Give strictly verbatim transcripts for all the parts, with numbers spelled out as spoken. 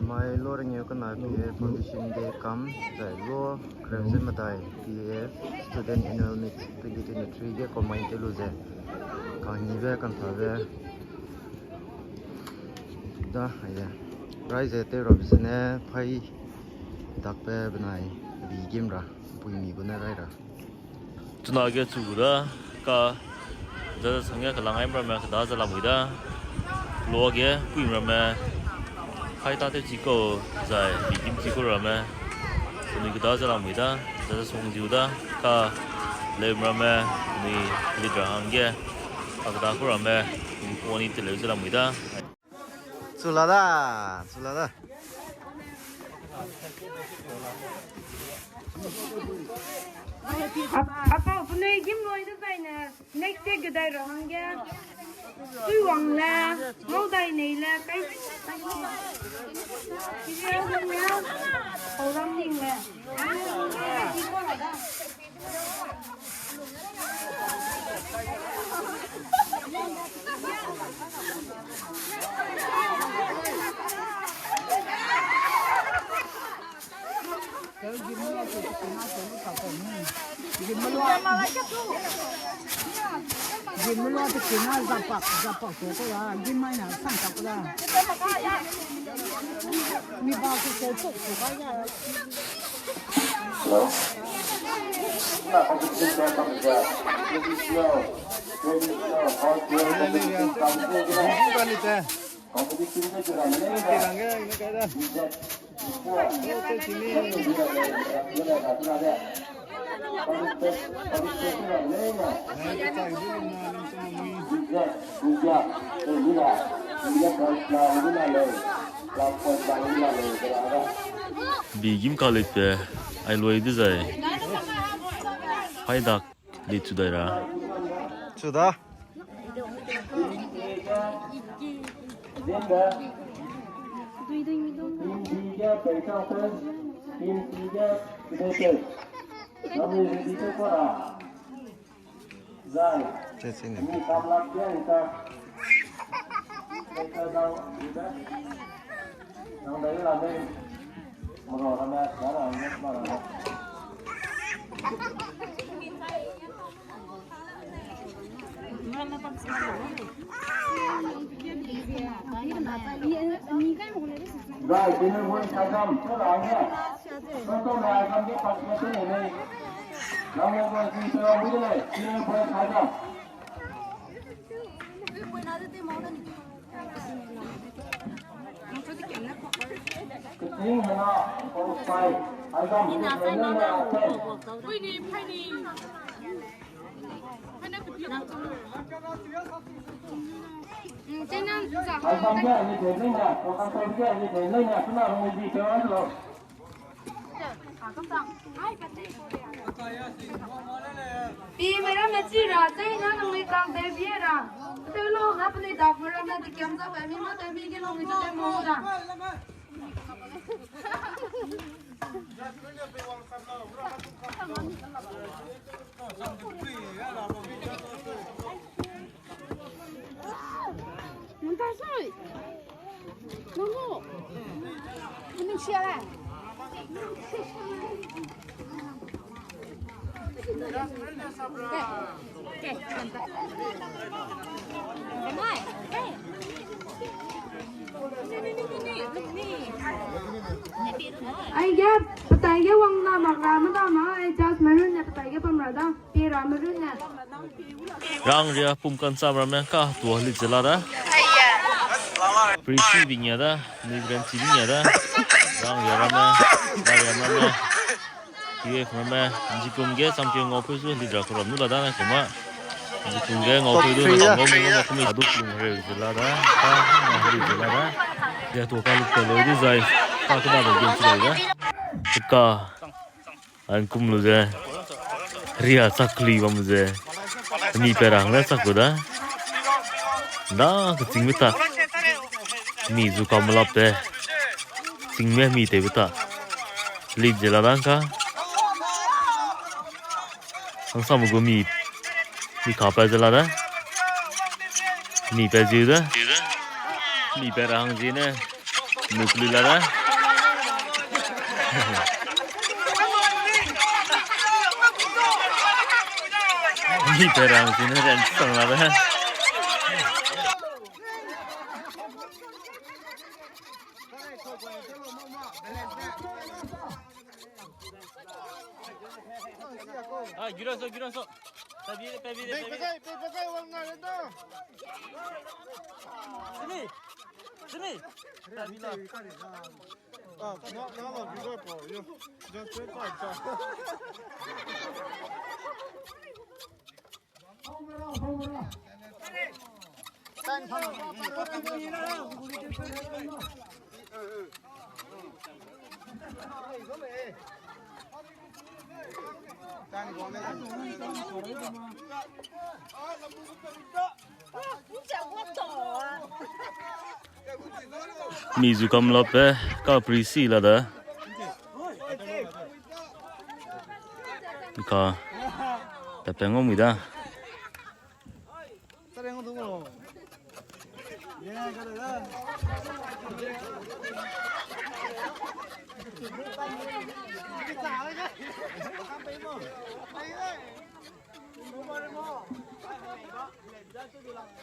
Mai lo rengeu kena P A F Foundation Day kam zai lo kreuze medai P A F Student Annual Meet twenty twenty-three ge combine te lu ze kangnibe kanthabe da aide. Rai ze tew rabe zene phai dakbe benai bi gim ra puimi gu ne rai ra. Chuna ge chu gu da ka, za sangge kelang ai ramme keda ze lamui da. Lo ge puim ramme, hai ta tew chi kau, zai bi gim chi kau ramme, penui keda ze lamui da, za sung ziu da, ka leum ramme, penui leader hangge, a keda kau ramme, penui poni teleu ze lamui da. Chula da, chula da. Ap-, apau penui gim loi de zaine, next year gedai ra hangge. Tui wang le, mau dai nei le, kai, program ning le. Gimmelua te kena zapak, zapak to ko la, gimmai na sang tak la. Mi ba ke se tok tok ka ya. Hello. Na competition ka kam ja. Traditional, traditional, cultural competition kam ja. Competition ke jira ne. Bi gim ka leit pe, ai loi de zai. Hai dak. Li chu dai ra. Chu da. Zai. Che, che, ne. Zai, senior boys, kai kam, chu ra ne. Toto na kam ge participation ne nei. Nang ne boys ni pe ram bu de lei, senior boys, kai kam. Pi meramme chi ra, chai na nang mei kang teu bie ra. Teu lo na penui dak meramme te kiam za bai mi ma teu mi ge lo mi te teu mo da. Aige, petai ge wang na mak ra, meda ma, ai just merun ne petai ge pam ra da, pi ra merun ne. Rangria pum kan cham ramme ka tua lit ze la da. Prisi bing ya da, ni brem chi bing ya da. Rangria ramme, rangria ramme. Kiwe ramme, nji kum ge champion ngau peu zu lit ra ku ram nu la da na kuma. Nji kum ge ngau peu du na ngau mu ngau kum adu kum re ze la da. Ka, na lit ze la da. Ya tua ka lit te lo di zai. Ka ku da de gen chi da. Ka. An kum lu ze, ria chak keli bam ze, mi pe rang le chak gu da. Da, kechingbe ta. Mi zu kam lap te. Chingme mi tewbe ta. Lit ze la da ka. Hangsam gu mi, mi ka pe ze la da. Mi pe ziu da. Mi pe rang zie ne. Nuklu la da. Ni pe rang sine ren sang la da. Ah, giran so, giran so. Tabi de, tabi de, tabi de. Sini. Sini. Tabi la. Ah, na, na la, giran po, yo. Just wait for it. Mi zu kam la pe, ka pri si la da. Ka, pe pe ngau mui da.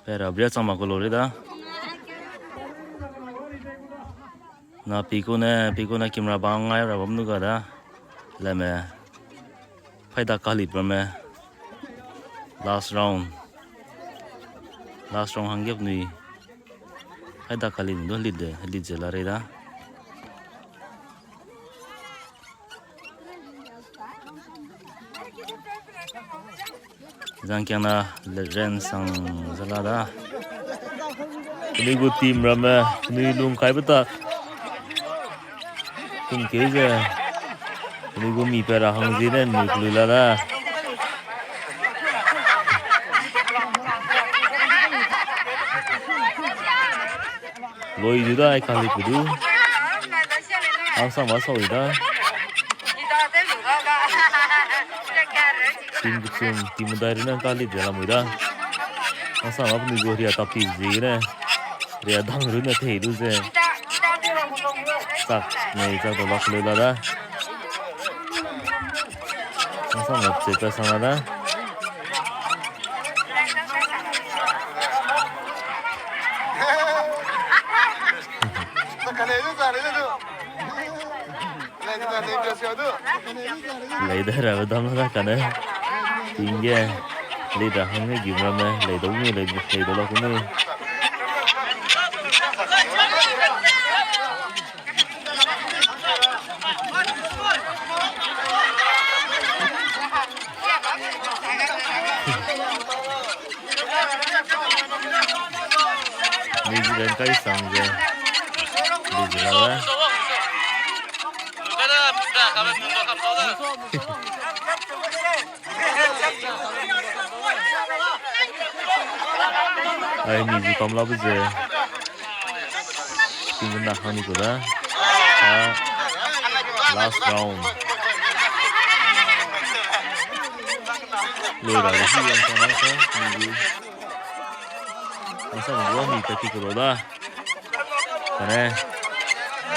Pera bria chang ma ko lo re da. Na piko ne, piko ne camera bang ngai ra bam nu ga da. Leme. Phaida kalit ramme. Last round. Last round hangge penui. Phaida kalit du lit de, lit ze la re da. Zangkiang na le ren sang ze la da. Penui gu team ramme, penui lung kai beta. Kum keu ze. Penui gu mi pe ra hang zi ne mi klui la da. Loi du da, ai kali pe du. Ang sa ma sau da. Team kuchum, team medai rune kali de la mui da. Ang sa ma penui gu ria tapi zi ne. Ria dang rune tei du ze. Chak, nei chak da lak le la da. Ang sa ma che ta sa la da. Lei da ra dam la kane. Ting ge. Lei da hang ge gim ramme. Lei da umi lei, lei da la kune. New Zealand kai sang ze. New Zealand la. Ai, mi zi kam la bu ze. Ting na hang ni ko da. Ah, last round. Loi ra hi yang sa na sa, mi zi. Ang sa mi zi mi ta ki ko da. Kane,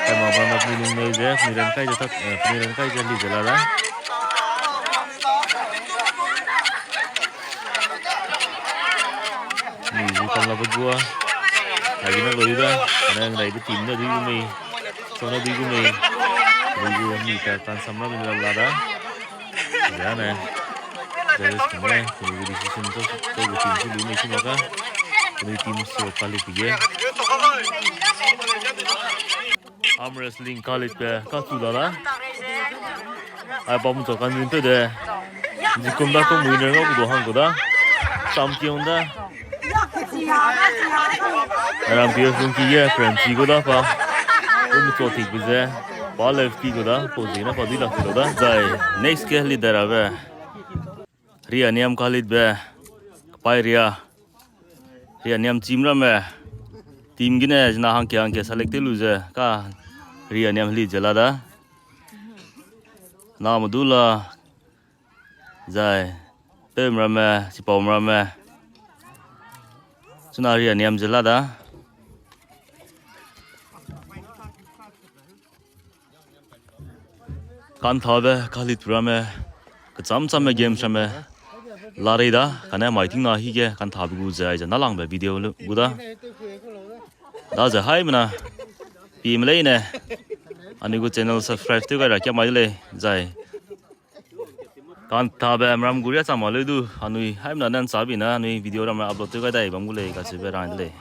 kai ma ba na penui lung nei ze, penui ran kai ze tat, eh, penui ran kai ze li ze la da. Mi zu kam la pe gua. Ai gina loi da. Kane ngai be team ne dui gu mei. Sau ne dui gu mei. Dui gu mi ta kan sam ra mi la la da. Zane, judges ne, penui gu decision to, to gu team su lu mei su maka. Penui team su kalit ge. Arm wrestling kalit pe, ka su da da. Ai, bam to kan min pe de. Zikum da to winner ngau ku do hang ku da. Champion da. Ram pi sung ki ge, friend ki gu da pa. Kum cho tik bu ze. Pa left ki gu da, pa zina pa dui lak ki gu da. Zai, next ke leader ave. Ria niam kalit be. Kapai ria. Ria niam chim ramme. Team gine, zina hangke hangke select te lu ze. Ka ria niam lit ze la da. Na ma du la. Zai, pem ramme, chipau ramme. Chuna ria niam ze la da. Kanthabe kalit ramme, kecham chamme games ramme, larei da, kane mai ting na hi ge kanthabe gu ze aize nalangbe video lu gu da. Daze haimena, pime leine, anui gu channel subscribe tew gai ra kiamai de lei, zai. Kanthabe meram gu ria chang ma leu du, anui haimena ne nchabi ne anui video ramme upload tew gai dai bam gu lei, kacheube rang de lei.